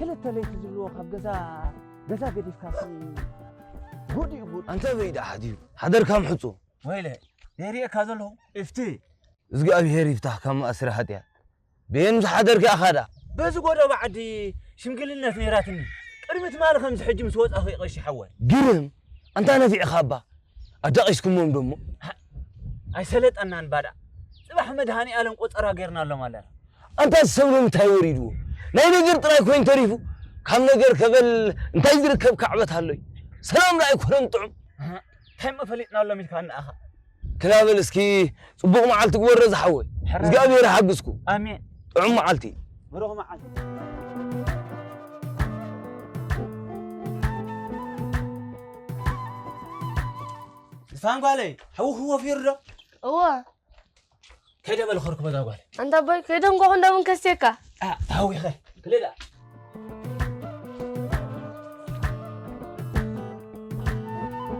ክልተ ለይቲ ዝብልዎ ካብ ገዛ ገዛ ገዲፍካ ሲ ጉድ እዩ ጉድ። ኣንተ በይዳ ሓዲሩ ሓደርካ ምሕጹ። ወይለ ዘይርእየካ ዘለኹ እፍቲ። እግዚኣብሔር ይፍታሕካ መኣስሪ ሓጢኣት። ብየን ዝሓደርካ ኢኻ ዳ? በዚ ጎደቦ ዓዲ ሽምግልነት ነይራትኒ። ቅድሚ ትማሊ ከምዚ ሕጂ ምስ ወጻኹ ይቐሺ ሓወይ። ግርም፣ ኣንታ ነፊዕኻ እባ። ኣዳቒስኩሞም ደሞ። ኣይሰለጠናን ባዳ። ጽባሕ መድሃኒ ኣለም ቆጸራ ጌርናሎም ኣለና። ኣንታ እዚ ሰብ ሎሚ እንታይ ወሪድዎ? ናይ ነገር ጥራይ ኮይኑ ተሪፉ። ካብ ነገር ከበል እንታይ ዝርከብ ካዕበት ኣሎይ? ሰላም ዶ ኣይኮነን ጥዑም? እንታይ እሞ ፈሊጥናሎም ኢልካ ንኣኻ? ክላበል እስኪ ጽቡቕ መዓልቲ ግበሮ ዝሓወይ። ሕራይ። እግዚኣብሔር ይሓግዝኩ። ኣሜን። ጥዑም መዓልቲ። ብሩኽ መዓልቲ። ዝፋን ጓለይ፣ ሓውኹ ወፊሩ ዶ? እወ። ከይደ በል ኸርኩ በዛ ጓል። ኣንታ ኣቦይ፣ ከይደ እንኳ ክንደምን ከስቴካ። አ፣ ታዊኸ። ክልዳ።